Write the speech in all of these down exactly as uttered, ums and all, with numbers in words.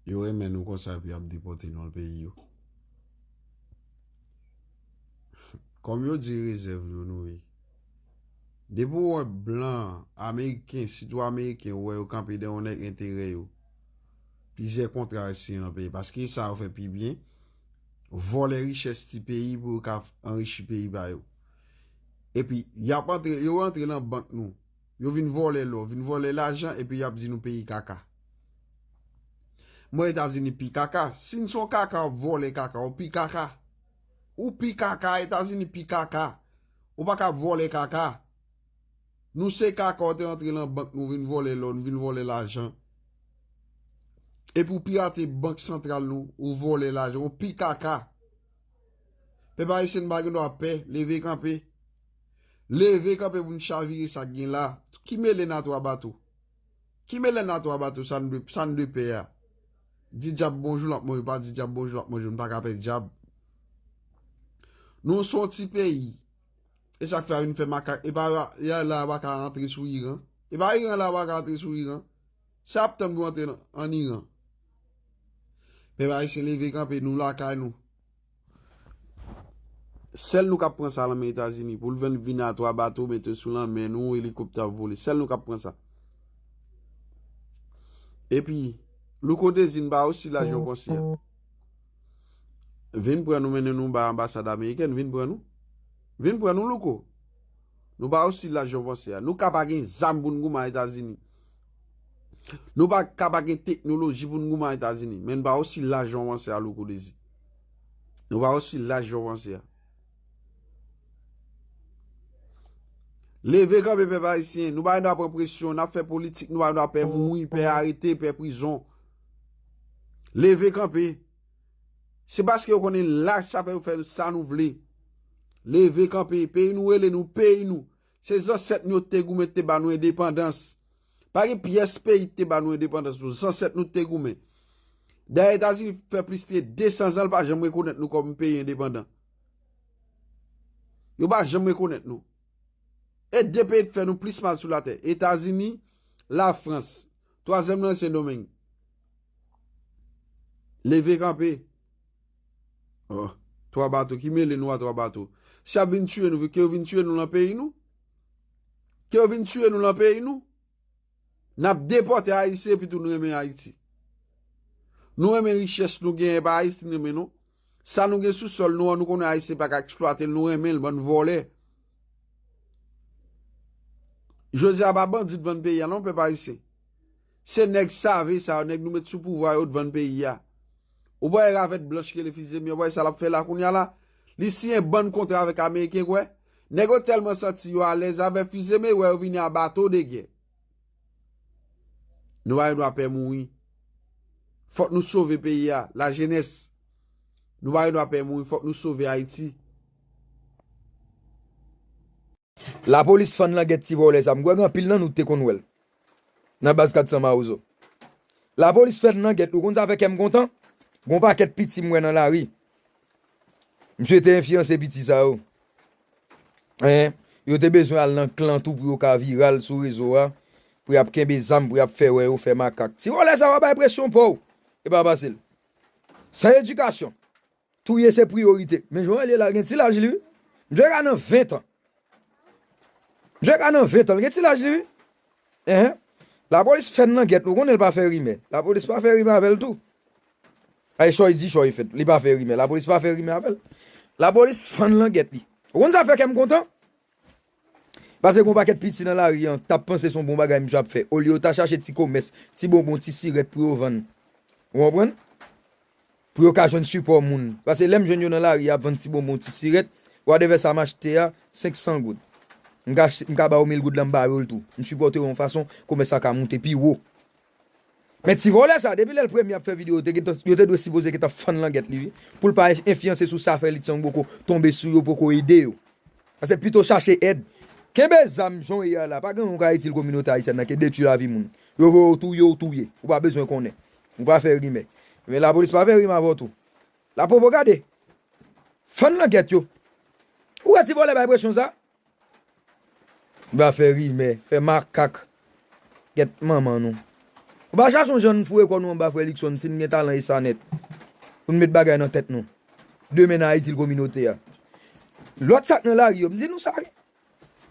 Yo renmen nou konsa epi y ap depòte nou nan peyi yo. Kòm yo di rezèv yo nou ye. Depi w wè blan, ameriken, sitou ameriken, ou wè yo kanpe dèyè yon nèg enterè yo. Plizyè kontra yo siyen nan peyi. Paske sa yo fè pi byen. Vòlè richès ti peyi pou yo ka anrichi peyi pa yo. Epi, y ap antre, yo antre nan bank nou. Yo vin vòlè lò, vin vòlè lajan, epi y ap di nou peyi kaka. Mwen Etazini pi kaka. Si n se yon kaka, w ap vòlè kaka, ou pi kaka. Ou pi kaka, Etazini pi kaka. Ou pa ka vòlè kaka. Nou se kaka, w te antre nan bank nou, vin vòlè lò, nou vin vòlè lajan. Epi w pirate bank santral nou, ou vòlè lajan, ou pi kaka. Pèp ayisyen pa gen dwa pè, leve kanpe. Leve kanpe pou n chavire sa k gen la. Ki mele n a twa bato? Ki mele n a twa bato, sa n dwe, sa n dwe pè a? Di dyab bonjou, l ap manje, pa di dyab bonjou, l ap manje, n pa ka pè dyab. Nou se yon ti peyi. E sa k fè a vin fè makak. E pa, ya la, yo pa ka rantre sou Iran. E pa Iran la, yo pa ka rantre sou Iran. Sa ap tann pou antre nan, ann Iran. Pèp ayisyen leve kanpe, nou lakay nou. Sèl nou k ap pran sa nan men Etazini. Pou l vin, vin a twa bato, mete sou lanmen nou, elikoptè ap vole. Sèl nou k ap pran sa. Epi, Louko Dezi n pa osi laj yo panse a. Vin pran nou, mennen nou ba anbasad amerikèn, vin pran nou. Vin pran nou, Louko. Nou pa osi laj yo panse a. Nou ka pa gen zam pou n goumen a Etazini. Nou pa ka pa gen teknoloji pou n goumen a Etazini. Men n pa osi laj yo panse a, Louko Dezi. Nou pa osi laj yo panse a. Leve kanpe, pèp ayisyen. Nou pa gen dwa pran presyon. N ap fè politik, nou pa gen dwa pè mouri, pè arete, pè prizon. Leve kanpe. Se paske yo konnen laj sa fè yo fè sa nou vle. Leve kanpe. Peyi nou rele nou, peyi nou. Se zansèt nou yo te goumen, te ba nou endepandans. Pa gen pyès peyi ki te ba nou endepandans nou. Zansèt nou te goumen. Dayè, Etazini fè plis ke de san zan, l pa janm rekonèt nou kòm peyi endepandan. Yo pa janm rekonèt nou. E de peyi k fè nou plis mal sou latè. Etazini, Lafrans. Twazyèm nan, Sendomeng. Leve kanpe. Oh, twa bato, ki mele nou a twa bato? Si y ap vin tiye nou, ke yo vin tiye nou nan peyi nou? Ke yo vin tiye nou nan peyi nou? N ap depòte Ayisyen epi tou nou renmen Ayiti. Nou renmen richès nou genyen, pa Ayiti n renmen non. Sa nou gen sou sòl nou an, nou konnen Ayisyen pa ka eksplwate l, nou renmen l, bann vòlè. Jodi a pa bandi t vann peyi a non, pèp ayisyen. Se nèg save sa yo, nèg nou met sou pouvwa yo t vann peyi a. Ou pa wè ravèt blanch ki rele Fizeme, ou pa wè sa l ap fè la kounye a la? Li siyen bann kontra avèk Ameriken, kwè. Nèg yo tèlman santi yo alèz avèk Fizeme, wè yo vini a bato de gè. Nou pa gen dwa pè mouri. Fòk nou sove peyi a, lajenès. Nou pa gen dwa pè mouri, fòk nou sove Ayiti. Lapolis fann langèt ti vòlè sa. M kwè gen anpil nan nou te konn wè l nan baz kat san Mawozo. Lapolis fann langèt, ou konn sa fè kè m kontan? Gon pakèt piti m wè nan lari. Misye te enfliyanse piti sa yo. Hein? Yo te bezwen al nan klan tou pou yo ka viral sou rezo a. Pou y ap kenbe zam, pou y ap fè wè yo fè makak. Ti vòlè sa yo ap bay presyon pa w. E pa pase l. San edikasyon. Touye se priyorite. Men jan w wè l ye la, gen ti laj li wi. Misye ka nan ven tan. Misye ka nan ven tan, l gen ti laj li wi. Enhen. Lapolis fè n langèt, ou konnen l pa fè rimè. Lapolis pa fè rimè avè l tou. Ay, Chòy di Chòy fèt, li pa fè rimè. Lapolis pa fè rimè avè l. Lapolis fann langèt li. Ou konn sa fè kè m kontan? Paske gon pakèt piti nan lari an, t ap panse se yon bon bagay misye ap fè. Olye yo ta chache ti komès, ti bonbon, ti sirèt pou yo vann. Ou konprann? Pou yo ka jwenn sipò moun. Paske lè m jwenn yo nan lari, y ap vann ti bonbon, ti sirèt, whatever sa m achte a, senk san goud. M ka, m ka ba yo mil goud la, m ba yo l tou. M sipòte yo yon fason, komès la ka moute pi wo. Men ti vòlè sa, depi lè l premye ap fè videyo, yo te gentan, yo te dwe sipoze gentan fann langèt li, wi. Pou l pa enfliyanse sou sa fè li ti yon poko tonbe sou yo, poko ede yo. Paske pito chache èd. Kenbe zam jan w ye a la, pa gen yon ka itil kominote ayisyèn nan ke detwi lavi moun. Yo voye w touye, w touye. Ou pa bezwen konnen. Ou pa fè rimè. Men lapolis pa fè rimè avè w tou. Lapopo gade. Fann langèt yo. Ou wè ti vòlè bay presyon sa? Ba fè rimè, fè makak. Gèt manman nou. Ou pa chache yon jan n foure kò nou anba frè Luckson si n gen talan e sa nèt. Pou n met bagay nan tèt nou. Demen n a itil kominote a. Lòt sa k nan lari yo, m di nou sa wi.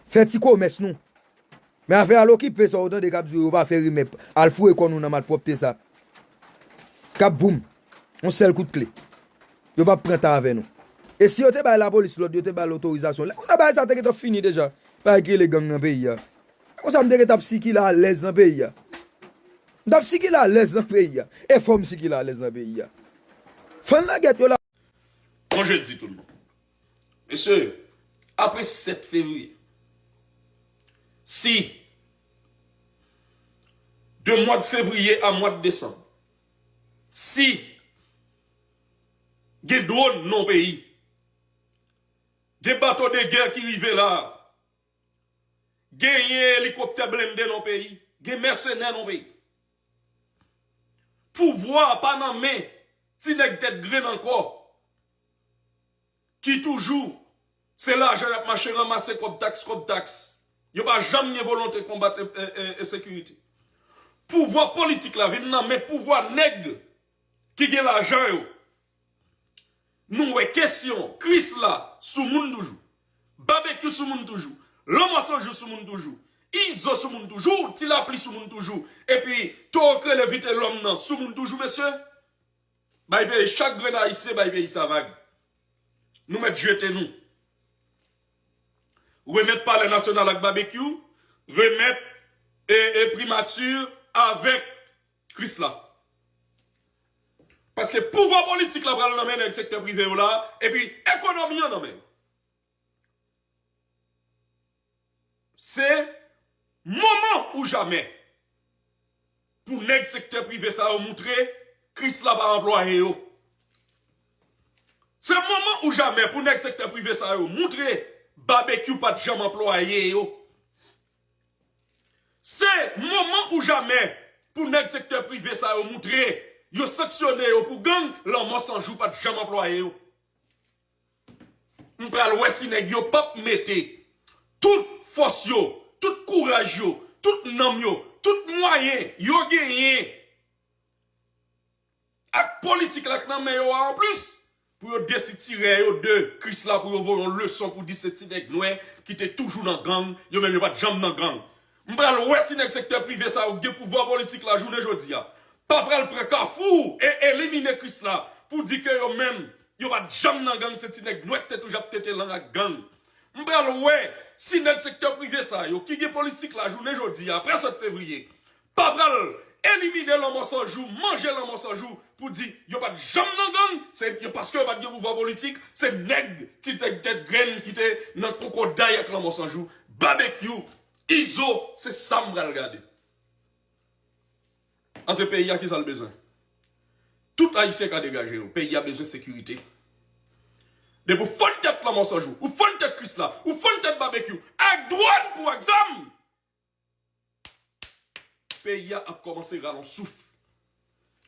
Fè ti komès nou. Men afè al okipe sa w tande k ap di w yo pa fè rimè. Al foure kò nou nan malpwòpte sa. K ap boum. Yon sèl kout kle. Yo p ap pran tan avè nou. E si yo te bay lapolis lòd, yo te bay l otorizasyon. Lè konsa bagay sa te gentan fini deja. Bagay ki rele gang nan peyi a. Lè konsa m te gentan ap sikile alèz nan peyi a. M t ap sikile alèz nan peyi a. E fò m sikile alèz nan peyi a. Fann langèt yo la. Bon jeudi tout le monde. Mesye, apre sèt fevriye, si de mwa de fevriye a mwa de desanm, si gen dwòn nan peyi, gen bato de gè ki rive la, genyen elikoptè blende nan peyi, gen mèsenè nan peyi. Pouvwa pa nan men ti nèg tèt grenn ankò, ki toujou se lajan y ap mache ranmase kòb taks, kòb taks. Yo pa janm gen volonte konbat en- en- en- ensekirite. Pouvwa politik la vin nan men pouvwa nèg ki gen lajan yo. Nou wè kesyon Krisla sou moun toujou. Babekyou sou moun toujou. Lanmò San Jou sou moun toujou. Izo sou moun toujou. Ti Lapli sou moun toujou. Epi towo k rele Vitelòm nan sou moun toujou, mesye. Bay peyi, chak grenn Ayisyen bay peyi sa vag. Nou mèt jete nou. Remèt Palè Nasyonal ak Babekyou. Remèt e, e Primati avèk Krisla. Paske pouvwa politik la pral nan men nèg sektè prive yo la, epi ekonomi an nan men yo. Se moman ou jamè pou nèg sektè prive sa yo moutre Krisla pa anplwaye yo. Se moman ou jamè pou nèg sektè prive sa yo moutre Babekyou pa t janm anplwaye yo. Se moman ou jamè pou nèg sektè prive sa yo moutre yo sanksyone yo pou gang, Lanmò San Jou pa t janm anplwaye yo. M pral wè si nèg yo p ap mete tout fòs yo, tout kouraj yo, tout nanm yo, tout mwayen yo genyen ak politik la k nan men yo a anplis, pou yo desitire yo de Krisla, pou yo voye yon leson pou di se ti nèg nwè ki te toujou nan gang, yo menm yo pa t janm nan gang. M pral wè si nèg sektè prive sa yo k gen pouvwa politik la jounen jodi a pa pral pran Kafou e elimine Krisla pou di ke yo menm yo pa t janm nan gang, se ti nèg nwè k te toujou ap tete lang ak gang. M pral wè si nèg sektè prive sa yo ki gen politik la jounen jodi a, apre sèt fevriye, pa pral elimine Lanmò San Jou, manje Lanmò San Jou pou di yo pa t janm nan gang, se yo paske yo pa t gen pouvwa politik, se nèg ti nèg tèt grenn ki te nan kokoday ak Lanmò San Jou, Babekyou, Izo, se sa m pral gade. An se peyi a ki sa l bezwen? Tout Ayisyen ka degaje yo. Peyi a bezwen sekirite. Depi w fann tèt Lanmò San Jou, ou fann tèt Krisla, ou fann tèt Babekyou, ak dwòn pou ak zam, peyi a ap kòmanse rale yon souf.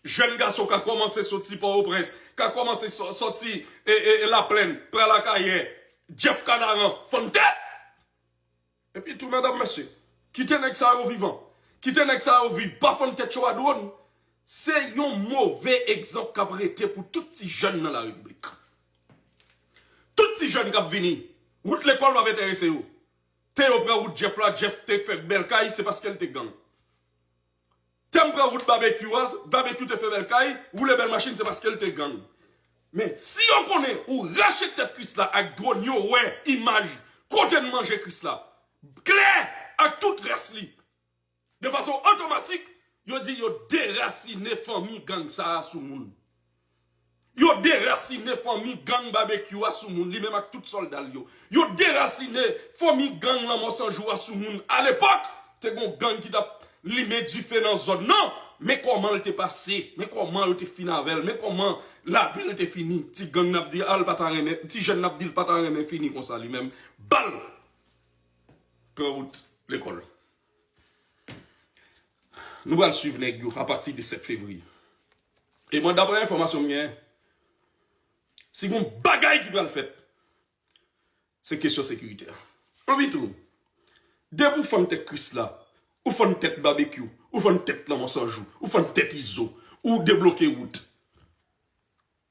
Jèn gason ka kòmanse soti Pòtoprens, ka kòmanse sò- sòti e, e, e Laplèn, pral Akayè, Jeff Kanaran, fann tèt! Epi tou, medam, mesye, kite nèg sa yo vivan. Kite nèg sa yo viv. Pa fann tèt yo a dwòn. Se yon move egzanp k ap rete pou tout ti jèn nan larepiblik. Tout ti jèn k ap vini, wout lekòl p ap enterese yo. Te yo pran wout Jeff la, Jeff te fè bèl kay, se paske l te gang. Te m pran wout Babekyou a, Babekyou te fè bèl kay, woule bèl machin, se paske l te gang. Men si yo konnen ou rache tèt Krisla ak dwòn, yo wè imaj kote n manje Krisla, klè, ak tout rès li, de fason otomatik, yo di yo derasine fanmi gang sa a sou moun. Yo derasine fanmi gang Babekyou a sou moun, li menm ak tout sòlda l yo. Yo derasine fanmi gang Lanmò San Jou a sou moun. Alepòk, te gon gang ki t ap limen dife nan zòn nan. Men kòman l te pase, men kòman yo te fin avè l, men kòman lavi l te fini. Ti gang n ap di a l pa ta renmen, ti jèn n ap di l pa ta renmen fini konsa li menm. Bal! Pran wout lekòl. Nou pral swiv nèg yo apati de sèt fevriye. E mwen, daprè enfòmasyon m genyen, si gon bagay ki pral fèt, se kesyon sekirite a. Anvi tou, depi w fann tèt Krisla, ou fann tèt Babekyou, Ou fann tèt Lanmò San Jou, ou fann tèt Izo, ou debloke wout.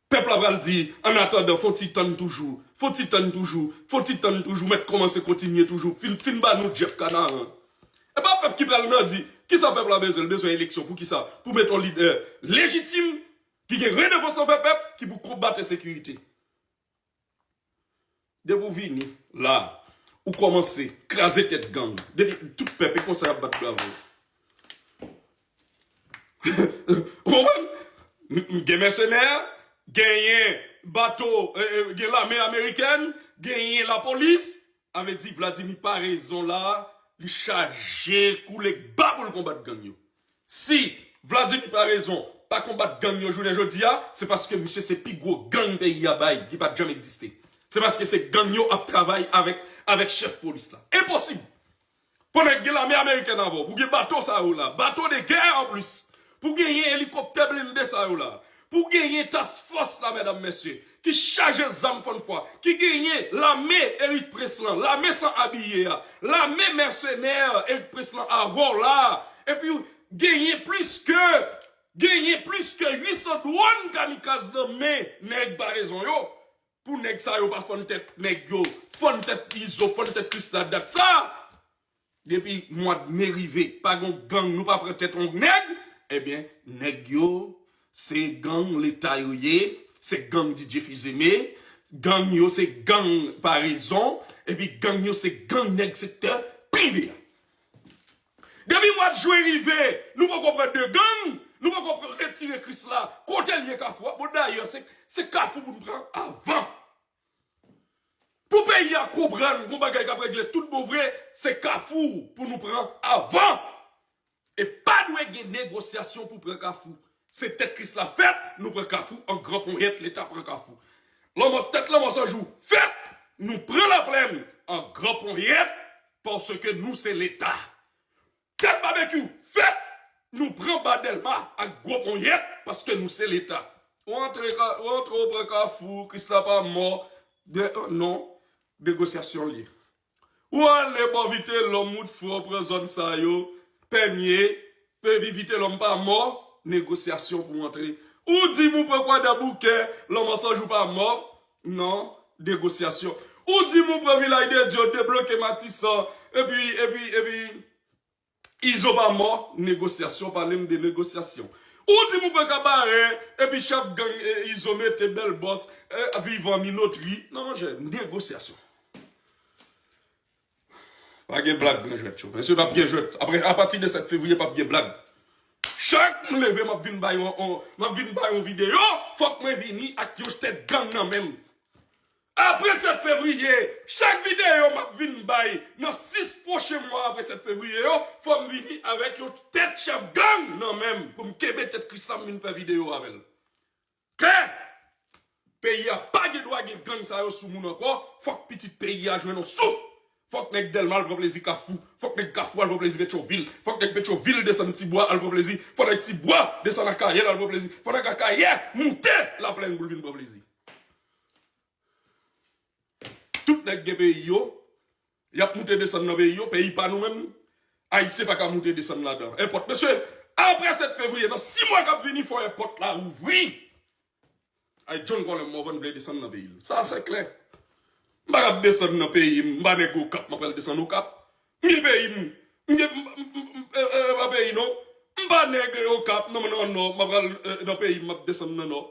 Pèp la pral di, an atandan, fon ti tann toujou, fon ti tann toujou, fon ti tann toujou, mèt kòmanse kontinye toujou, fin, fin ba nou Jeff Kanaran. E pa pèp ki pral nan di, kisa pèp la bezwen, l bezwen eleksyon, pou kisa? Pou met yon lidè lejitim, ki gen redevans anvè pèp, ki pou konbat ensekirite. Depi w vini la, ou kòmanse kraze tèt gang. Depi tout pèp, e konsa y ap bat bravo. Ou konprann? M- m- Gen mèsenè, genyen bato, eh, eh, gen lame amerikèn, genyen lapolis. Sa vle di Vladimir Paraison la, li chaje koule k ba pou l konbat gang yo. Si Vladimir Paraison pa konbat gang yo jounen jodi a, se paske misye se pi gwo gang peyi a bay, ki pa t janm egziste. Se paske se gang yo ap travay avèk, avèk chèf polis la. Enposib! Pou nèg gen lame amerikèn avè w, pou gen bato sa yo la, bato de gè anplis, pou genyen elikoptè blende sa yo la, pou genyen task force la, medam, mesye, ki chaje zam fann fwa, ki genyen lame Erik Prince lan, lame san abiye a, lame mèsenè Erik Prince lan avè w la, epi genyen plis ke, genyen plis ke uit san dwòn kamikaz nan men nèg Paraison yo, pou nèg sa yo pa fann tèt nèg yo, fann tèt Izo, fann tèt Krisla dat sa. Depi mwa d me rive, pa gon gang, nou pa pran tèt on nèg, ebyen, nèg yo, se gang Leta yo ye, se gang Didier Fils-Aimé, gang yo se gang Paraison, epi gang yo se gang nèg sektè prive a. Depi mwa d jen rive, nou poko pran de gang, nou poko retire Krisla, kote l ye Kafou a? Bon, dayè, se, se Kafou pou n pran avan. Pou peyi a konprann gon bagay k ap regle tout bon vre, se Kafou pou nou pran avan. E pa dwe gen negosyasyon pou pran Kafou. Se tèt Krisla fèt, nou pran Kafou an gran ponyèt, Leta pran Kafou. Lanmò, tèt Lanmò San Jou fèt, nou pran Laplèn an gran ponyèt, paske nou se Leta. Tèt Babekyou fèt, nou pran Ba Dèlma ak gwo ponyèt, paske nou se Leta. Ou antre, ka- ou antre, ou pran Kafou, Krisla pa mò. De, non, negosyasyon l ye. Ou ale bò Vitelòm, Woodfò, pran zòn sa yo, Pènye, epi Vitelòm pa mò, negosyasyon pou antre. Ou di m ou pran Kwadèboukè, Lanmò San Jou pa mò, non, negosyasyon. Ou di m ou pran Vilaj de Dye, debloke Matisan, epi, epi, epi, Izo pa mò, negosyasyon, pale m de negosyasyon. Ou di m ou pran Kabarè, epi chèf gang, eh, Izo mete bèl bòs, eh, vivan Minotri. Non, monchè, negosyasyon. Pa gen blag nan jwèt yo. Mesye, p ap gen jwèt. Apre, apati de sèt fevriye, p ap gen blag. Chak m leve, m ap vin bay yon, yon, m ap vin bay yon videyo, fòk mwen vini ak yon tèt gang nan men m. Apre sèt fevriye, chak videyo m ap vin bay nan sis pwochen mwa apre sèt fevriye yo, fò m vini avèk yon tèt chèf gang nan men m pou m kenbe tèt Krisla m vin fè videyo avè l. Klè! Peyi a pa gen dwa gen gang sa yo sou moun ankò. Fòk pitit peyi a jwenn yon souf. Fòk nèg Dèlma al pran plezi Kafou. Fòk nèg Kafou al pran plezi Petyonvil. Fòk nèg Petyonvil desann Tibwa al pran plezi. Fòk nèg Tibwa desann Akayè al pran plezi. Fòk nèg Akayè moute Laplèn pou l vin pran plezi. Tout nèg gen peyi yo, y ap moute desann nan peyi yo, peyi pa nou menm, Ayisyen pa ka moute desann ladan. Èpòt, mesye, apre sèt fevriye, nan sis mwa k ap vini, fò èpòt la ouvri. Ay, John Colem Morvan vle desann nan peyi l. Sa se klè. M pa ka desann nan peyi m, m pa nèg Okap, m ap pral desann Okap. M gen peyi m, m gen, m, m, m, m, e, e, e pa peyi non. M pa nèg Okap, non, non, non, m ap pral, e, nan peyi m, m ap desann nan Nò.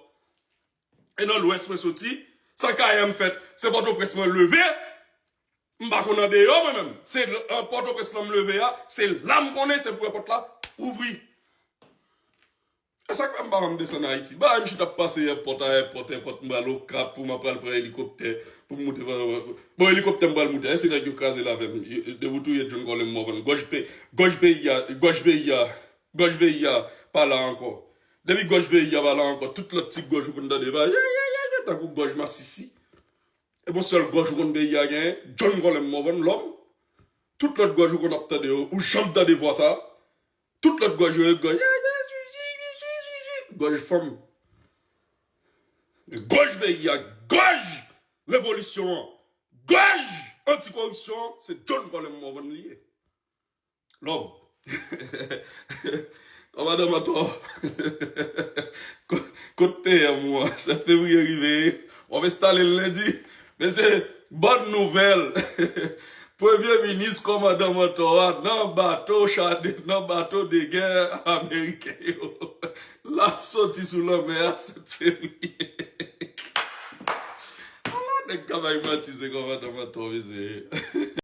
E nan Lwès mwen soti, sa K M fèt, se Pòtoprens mwen leve. M pa konn andeyò mwen menm. Se an Pòtoprens lan m leve a, se la m konnen, se pou èpòt la ouvri. E sa k fè m pa janm desann Ayiti. Bagay m chita ap pase èpòt a èpòt, èpòt, m pral Okap pou m ap pral pran elikoptè, pou m moute. Bon, elikoptè m pral moute, èske nèg yo kraze l avè m? Depi w touye John Colem Morvan, gòj pe-, gòj peyi a, gòj peyi a, gòj peyi a pa la ankò. Depi gòj peyi a pa la ankò, tout lòt ti gòj ou konn tande pa, ye, ye, ye, ye, tankou gòj masisi. E bon sèl gòj ou konn peyi a genyen, John Colem Morvan, lòm. Tout lòt gòj ou konn ap tande yo, ou janm tande vwa sa. Tout lòt gòj yo, gòj, gòj fanm. Gòj peyi a, gòj revolisyon an, gòj antikoripsyon an, se John Colem Morvan li ye. Lòm, Kòmandan Mantò, kot P M ou an? Sèt fevriye rive, w ap enstale l lendi. Men se bòn nouvèl. Premye minis kòmandan Mantò a nan bato chade, nan bato de gè ameriken yo. L ap soti sou lanmè a sèt fevriye. Ala nèg k ap bay manti, se kòmandan Mantò, mesye.